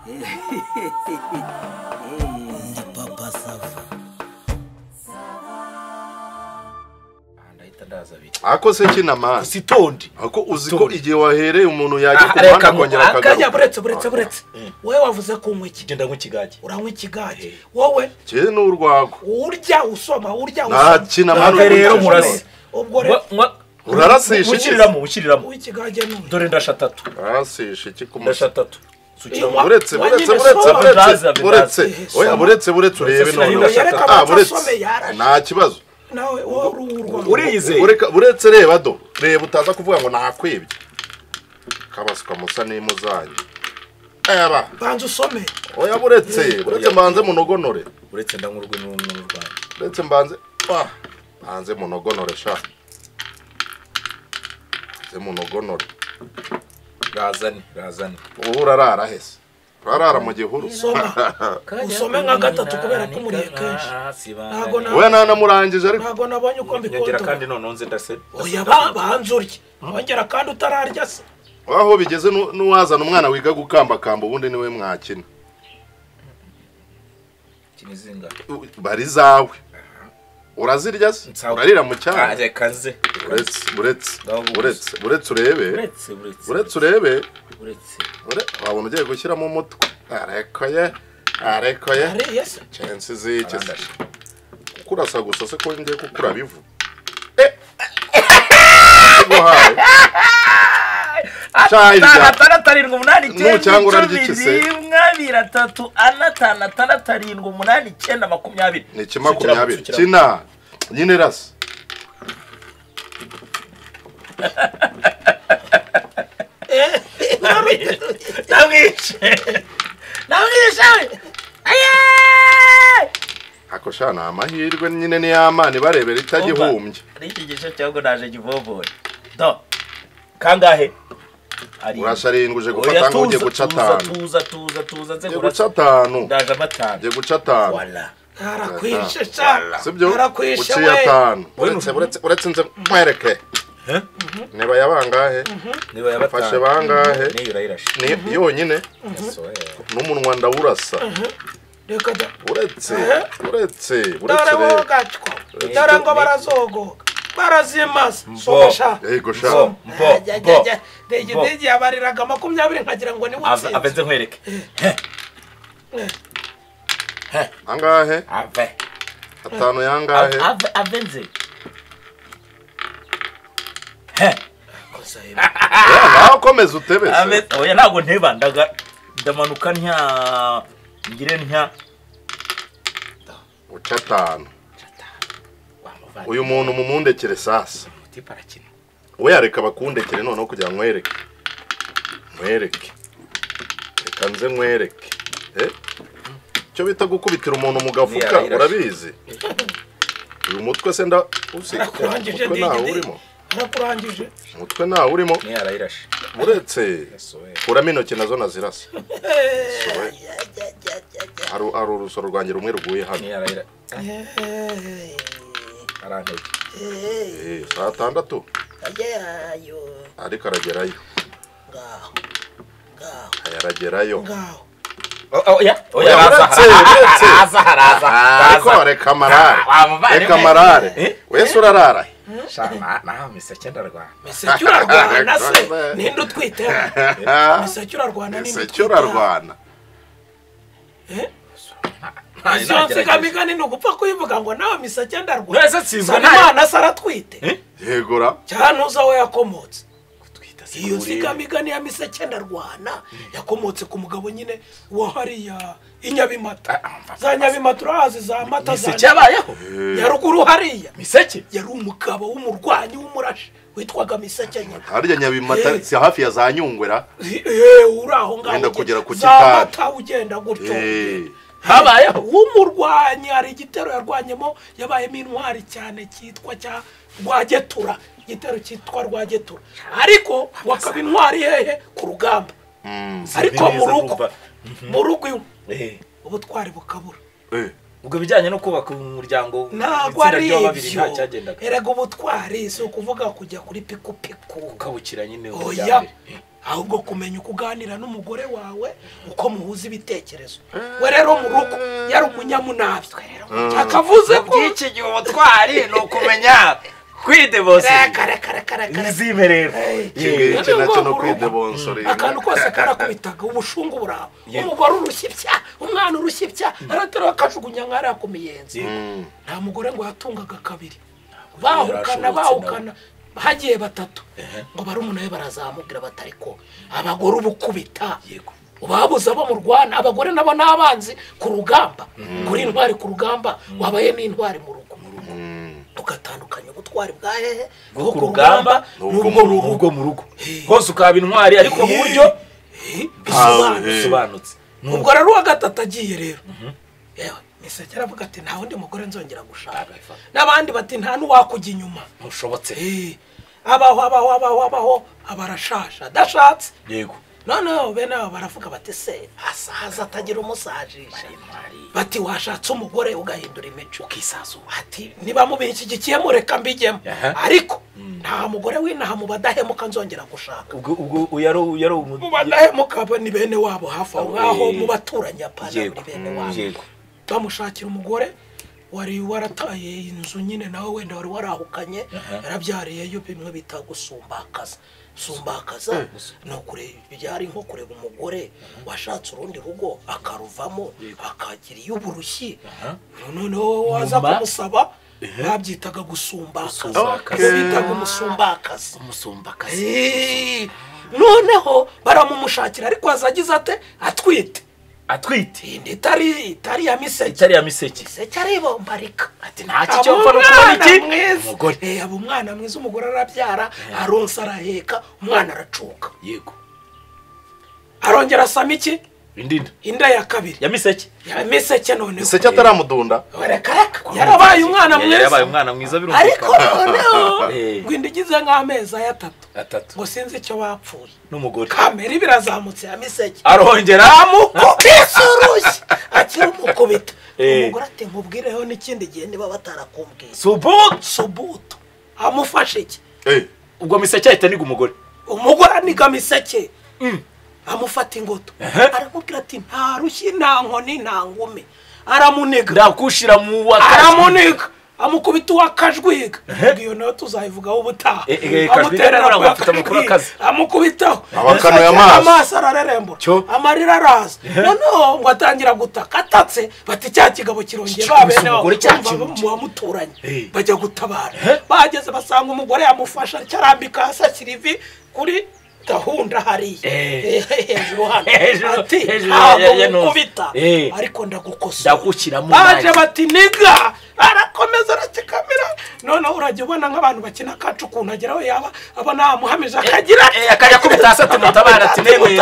Ndi Papa Sava. Ako se kinama sitondi ako uziko igihe wahereye umuntu yajya ku muhanda akongera akagaruka. Buretse wowe wavuze ko unywa iki? Genda nk'ikigage. Uranywa ikigage wowe? Cye n'urwagwa. Urya usoma, urya usoma. Nta kinama rero murase. Ubwo rero urarasisha ukiriramo ikigage n'uyu. Dore ndasha atatu. Urarasisha iki ku ndasha atatu. Buretse oya buretse urebe none. Buretse nta kibazo. Nawe ururwa urize uretse reba do reba utaza kuvuga ngo nakwibye kabasuka musa n'imuzanye aba banza usome. Oya buretse mbanze munogonore. Uretse ndangurwe n'urwanjye. Uretse mbanze banze munogonore sha ze munogonore. Razane ubu urarara hese urarara mu gihuru. Soma usome nka gatatu kubera ko muriye kenshi. Ntago na oya nanamurangije ariko ntago nabonye uko mbikora. Nyongera kandi none nze ndase. Oya banza urye ongera kandi utararya se. Aho bigeze nuwazana umwana wiga gukambakamba ubundi niwe mwakina. Kinizinga bari zawe urazirya se urarira mu cyana. Reka nze buretse urebe buretse urebe wabona ugiye gushyiramo umutwe. Arekoye chance ziki kukurasa gusa se ko ngiye kukura bivu. Atandatu arindwi umunani icyenda icumi rimwe abiri atatu ane atanu atandatu arindwi umunani icyenda makumyabiri. Ni iki 20 kina nyine rasa. Ndamwishe. Ako sha na amahirwe nyine ni yamani barebera itagihumbye. Iki gice cyangwa naje givovore. Do. Kangahe? Urasha arindwi uje gufata ngo uje guca atanu. Tuza nze guca atanu. Ndaje amatanu. Ngiye guca atanu. Wala. Arakwishe sha. Sibyo? Arakwishe we. Atanu. Uretse nze nkwereke. Niba yabangahe? Niba yabatanu. Fashe bangahe? Niyo urayirashe. Ni yonyine. N'umunwa ndawurasa. Reka da. Uretse. Dore ngo barazogoka. Barazimasa. Soma. Yego sha. Mbo. Dege yabariraga 20 nkagira ngo ni utsinze. Avenze nkwereke. Angahe? Ave. Atanu yangahe? Avenze. Nawe komeza utebese. Oya ntago nteba ndamanuka ntya ngire ntya uca atanu. Uyu muntu mumundekere sasa. We yareka bakundekere noneho kugira nkwereke. Nkwereke. Reka nze nkwereke. Cyo bita gukubitira umuntu mu gafuka urabizi. Uyu mutwe se nda usika. Umutwe nawe urimo. Arakurangije. Umutwe nawe urimo. Ni arayirashe. Uretse kuramo intoki nazo nazirasa. Hari urusoro rwanjye rumwe ruguye hano. Ni arayira. Arantege. Saa 6. Agerayo. Ariko aragerayo. Ngaho. Aragerayo. Ngaho. Oya, araza. Ariko reka marare. Reka marare. Wese urarara. Shama, naho miseke ndarwana. Miseke urarwana se? Ninde utwite? Miseke urarwana ninde? Miseke urarwana. Izo nsigamigani ni ugupfa kuyivuga ngo nawe miseke ndarwana. Wese tsizwe Imana se aratwite. Yegora. Cyanuza we yakomotse. Iyo nsigamigani ya miseke ndarwana yakomotse ku mugabo nyine wa hariya inyabimata. Za nyabimata urahazi za mata za miseke yabayeho. Nyaruguru hariya. Miseke yari umugabo w'umurwanyi w'umurashi witwaga Miseke nyine. Harya nyabimata si hafi ya za Nyungwera. Uraho ngaho. Wenda kugera ku Kitabi. Za mata ugenda gutyo. Habayeho w'umurwanyi hari igitero yarwanyemo yabayemo intwari cyane cyitwa cya Rwagetura. Igitero cyitwa Rwagetura. Ariko wakaba intwari hehe ku rugamba. Ariko mu rugo ubutwari bukabura. Ubwo bijyanye no kubaka umuryango ntabwo ari ibyo. Erega ubutwari si ukuvuga kujya kuri pikupiku ukabukira nyine umuryango. Ahubwo kumenya uko uganira n'umugore wawe, uko muhuza ibitekerezo. We rero mu rugo yari umunyamunabi. Akavuze ko iki gihe ubutwari ni ukumenya kwidebonsa. Reka. Izime rero. Iki nacyo no kwidebonsa. Akantu kose karakubitaga ubushungu buraho. Umugore urushyipya, umwana urushyipya, aratera akajugunya nk'ari ku miyenzi. Nta mugore ngo yatungaga kabiri. Bahukana hagiye batatu. Ngo barumuna be barazamubwira batariko abagore ubukubita. Ubabuza bo mu Rwanda, abagore nabo n'abanzi ku rugamba. Kuri intwari ku rugamba wabaye n'intwari mu rugo. Ugatandukanya ubutwari bwa hehe bwo ku rugamba n'ubwo mu rugo. Hose ukaba intwari ariko mu buryo bisobanutse. Ubwo rero uwa gatatu agiye rero. Yewe Miseke aravuga ati nta wundi mugore nzongera gushaka. N'abandi bati nta n'uwakujya inyuma. Ntushobotse. Abaho abarashasha adashatse. Yego. Noneho bene abo baravuga bati se asaza atagira umusajisha. Bati washatse umugore ugahindura imico ukisazura. Ati niba mubishyigikiye mureka mbijyemo. Ariko nta mugore w'inaha mu badahemuka nzongera gushaka. Ubwo yaro mu badahemuka ni bene wabo hafi aho ngaho mu baturanyi apana muri bene wabo. Bamushakira umugore wari warataye inzu nyine nawe wenda wari warahukanye yarabyariyeyo bimwe bita gusumbakaza. Sumbakaza no kure byari nko kureba umugore washatse urundi rugo akaruvamo akagira iy'uburushyi. Noneho waza kumusaba babyitaga gusumbakaza. Bitaga umusumbakaza. Umusumbakazi. Noneho baramumushakira ariko azagize ate atwite. Atwite itari ya Miseke. Itari ya Miseke. Miseke aribombarika. Ati nta cyo mfa no kubona iki umugore. Aba umwana mwiza, umugore arabyara, aronsa araheka, umwana aracuka. Yego. Arongera asama iki? Indinda. Inda ya kabiri. Ya Miseke. Ya Miseke noneho. Miseke ataramudunda. Reka. Yarabaye umwana mwiza. Yarabaye umwana mwiza birumvikana. Ariko noneho ngo inda igize nk'amezi atatu. Ngo sinzi icyo bapfuye. N'umugore. Kamera birazamutse ya Miseke. Arongera amukubise urushyi. Akiri umukubita. Umugore ati nkubwireho n'ikindi gihe niba batarakumbwiye. Subutu. Amufashe iki? Ubwo Miseke ahita aniga umugore. Umugore aniga Miseke. Amufata ingoto. Aramubwira ati nta rushyi nta nkoni nta ngume. Aramuniga. Ndakushira mu wa aramuniga. Amukubita uwakajwiga. Iyo nayo tuzayivugaho ubutaha. Amutera ngo amakuru akazi. Amukubitaho. Abakanuye amaso. Amaso ararerembura. Amarira araza. Noneho ngo atangira gutaka atatse bati cya kigabo kirongeye babene bamuturanye. Bajya gutabara. Bageze basanga umugore yamufasha cyarambika hasi ashyira ivi kuri gahunda hariya hejuru hano ati ntabwo mukubita ariko ndagukosora ndagushyiramo baje bati niga arakomeza arakikamira. Noneho urajya ubona nk'abantu bakina kacu ukuntu ageraho yaba abona amuhamije akagira akajya kubita hasi ati mutabara ati nemeye.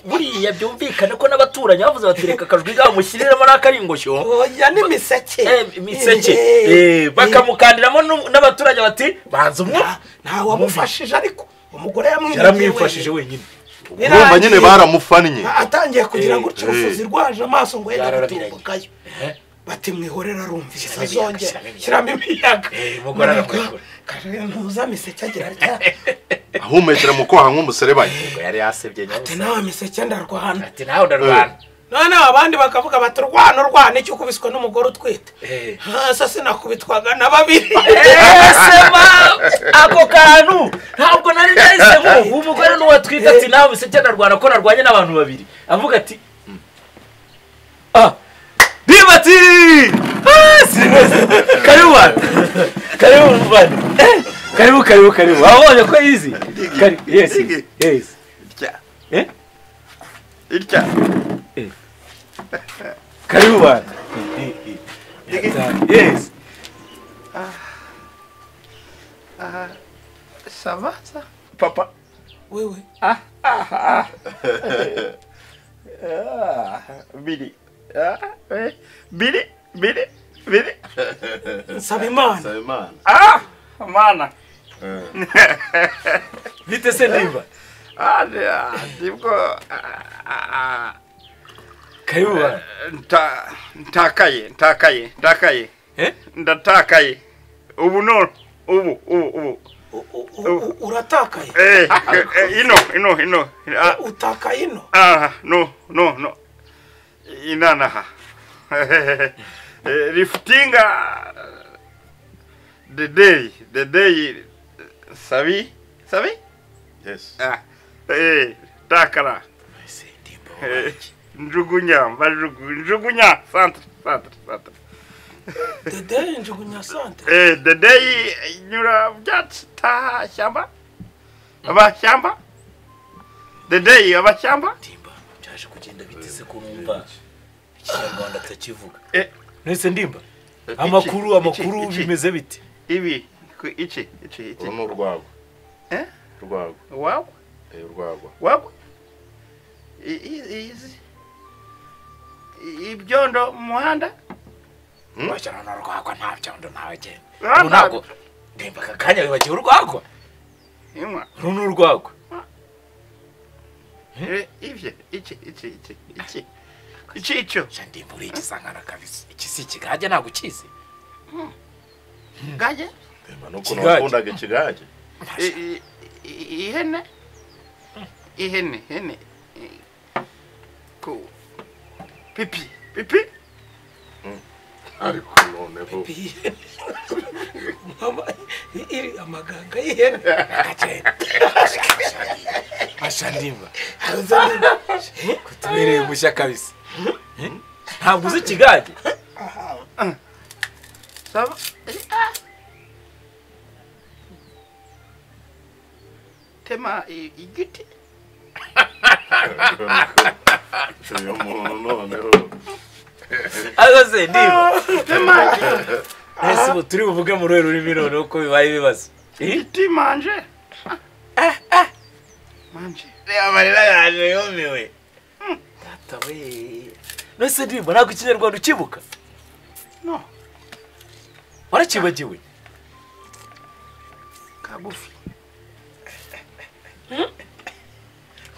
Buriya byumvikane ko n'abaturanyi bavuze bati reka akajwi gamushyiriramo n'akaringoshyo. Oya ni Miseke. Miseke bakamukandiramo n'abaturage bati banza umwe. Nta wamufashije ariko umugore yaramwifashije wenyine. Urumva nyine baramufannye. Atangiye kugira gutyo urufuzi rwaje amaso ngo yenda gutumbukayo. Bati mwihorera arumvise azongera shyiramo imiyaga. Umugore aramwihorera. Ntuza Miseke agira atya. Ahumekera mu kwaha nk'umuserebanya. Ubwo yari yasebye nyabusa. Ati nawe Miseke ndarwana. Ati nawe ndarwana. Noneho abandi bakavuga bati urwana icyo ukubiswe n'umugore utwite. Hasa sinakubitwaga na babiri. Ese ma ako kantu ntabwo nari nahise nkumva umugore n'uwatwite ati nawe Miseke ndarwana ko narwanye n'abantu babiri. Avuga ati Bibati! Karibu bana. Karibu bana. Karibu. Wabonye ko easy. Karibu. Yes. Yes. Irya. Karibu bana. Yes. Ça va ça? Papa. Oui oui. Bili. Bili bili bili. Nsabimana. Mana. Bite se ndimba. Ndibwo Karibu bana. Ntakaye. Ndatakaye. Ubu no ubu. Uratakaye. Ino. Utakaye ino. No. Inanaha. Liftinga the day sabi? Yes. Takara. Njugunya, centre. Dede njugunya centre. Dede nyura byatsi ta shyamba. Abashyamba. Dede abashyamba. Ndimba byaje kugenda bitese ko numva ikinyarwanda atakivuga. Nese ndimba. Amakuru bimeze bite? Ibi iki. Uru urwagwa. Urwagwa. Wagwa? Urwagwa. Wagwa? Ibyondo mu muhanda? Wajana n'urwagwa nta byondo ntawe genda. Ubu ntabwo ndimba aka kanya wibagiwe urwagwa. Imwa. Uru ni urwagwa. Ivye iki. Iki icyo. Ndimba uri igisangana kabisa. Iki si ikigage ntabwo ukizi. Gage? Ndimba nuko nakundaga ikigage. Ihene. Ihene. Ku pipi. Ariko noneho mama iri amaganga y'ihene akagenda. Asha ndimba. Kutubereye mushya kabisa. Ntabwo uzi ikigage? Saba. Tema igiti. Uyu muntu noneho. Aze ndimba. Tema. Ese ubu turi buvuge mu ruhe rurimi noneho ko bibaye ibibazo. Igiti manje. Manje. Amarira yaje yumiwe. Data we. Nese ndimba ntabwo ikinyarwanda ukibuka? No. Warakibagiwe? Kagufi.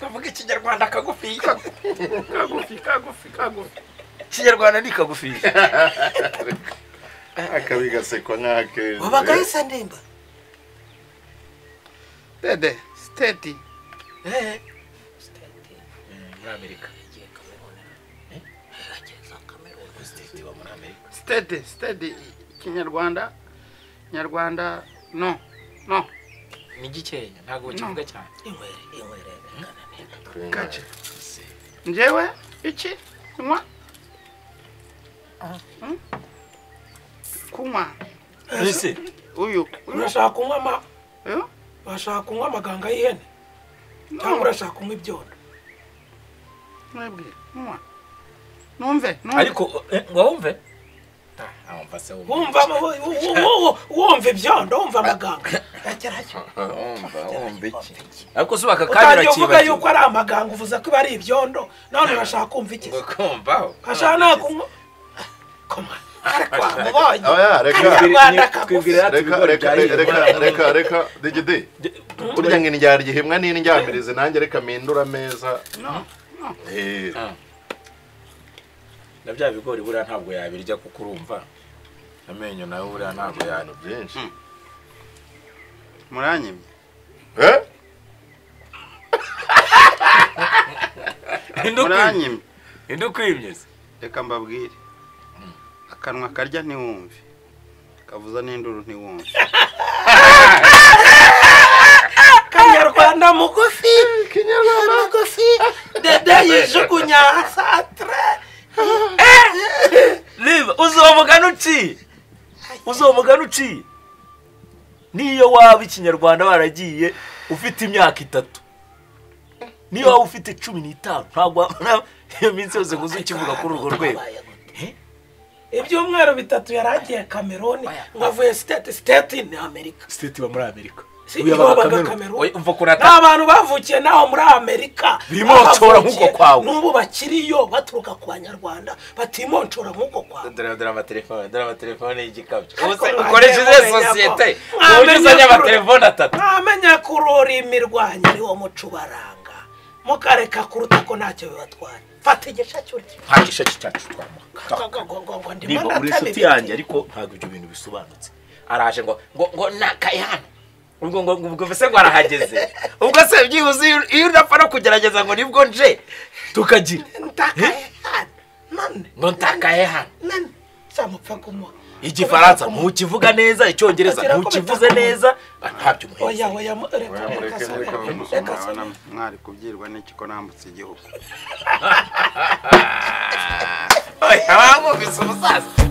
Kavuga ikinyarwanda kagufi. Kagufi. Ikinyarwanda ni kagufi. Akabigasekwa nk'ake. Wabagayisa ndimba. Dede, steady. Steady. Muri Amerika. Steady. Kinyarwanda. Nyarwanda no. Ni gikenya ntabwo kivuga cyane. Inywere. Gace. Njewe iki kunywa? Kunywa. Ese uyu urashaka kunywa ama urashaka kunywa amaganga y'ihene cyangwa urashaka kunywa ibyondo? Mwebwe kunywa. Numve. Ariko ngo wumve? Wumva wumva ibyondo, wumva amaganga. Wumva iki? Ariko se aka kanya urakibagiwe. Uvuga yuko ari amaganga uvuze ko ari ibyondo, none urashaka kumva iki? Ngo kumvaho. Ashaka kunywa. Koma. Ariko amubonye. Oya reka reka digidi. Burya ngo indyarya ihimwa n'indyamirize nanjye reka mpindura ameza. No. Na bya bigori buriya ntabwo yabirya kuko urumva amenyo nawe buriya ntabwo yano byinshi. Muranyimye. Muranyimye. Indukwimye. Reka mbabwire. Akanwa karya ntiwumve. Kavuza n'induru ntiwumve. Kanyarwanda mugufi. Kinyarwanda mugufi. Dede yijugunya satre. Liva uzomugana uciye. Niyo waba ikinyarwanda waragiye ufite imyaka 3. Niyo waba ufite 15 ntabwo iyo minsi yose ngo ukivuga kuri urwo rwego. Ibyumweru 3 yaragiye Cameroon ngavuye state in America. State ba muri America. Cameroon. Umva kurata. Abantu bavukiye naho muri Amerika. Bimoncora nkuko kwawe. Nubu bakiriyo baturuka ku banyarwanda batimoncora nkuko kwawe. Dore amatelefone y'igikabyo. Ukoresha ize societe. Unyuzanya amatelefone 3. Amenya kururimi rwanyu ari wo muco baranga. Mukareka kuruta ko ntacyo bibatwara. Fata igishaki urye. Nta gishaki cyacu twamuha. Niba uri inshuti yanjye ariko ntabwo ibyo bintu bisobanutse. Araje ngo ngo nakayana. Ubwo ngo ubwo se ngo arahageze. Ubwo se byibuze iyo unapfa no kugerageza ngo nibwo nje tukagira. Ntakaye hano. None. Ngo ntakaye hano. None. Samupfa kumuha. Igifaransa ntukivuga neza, Icyongereza ntukivuze neza, ntabyo umuheza. Oya oya reka reka. Mwari kubyirwa n'iki ko nambutse igihugu. Oya wamubise umusaza.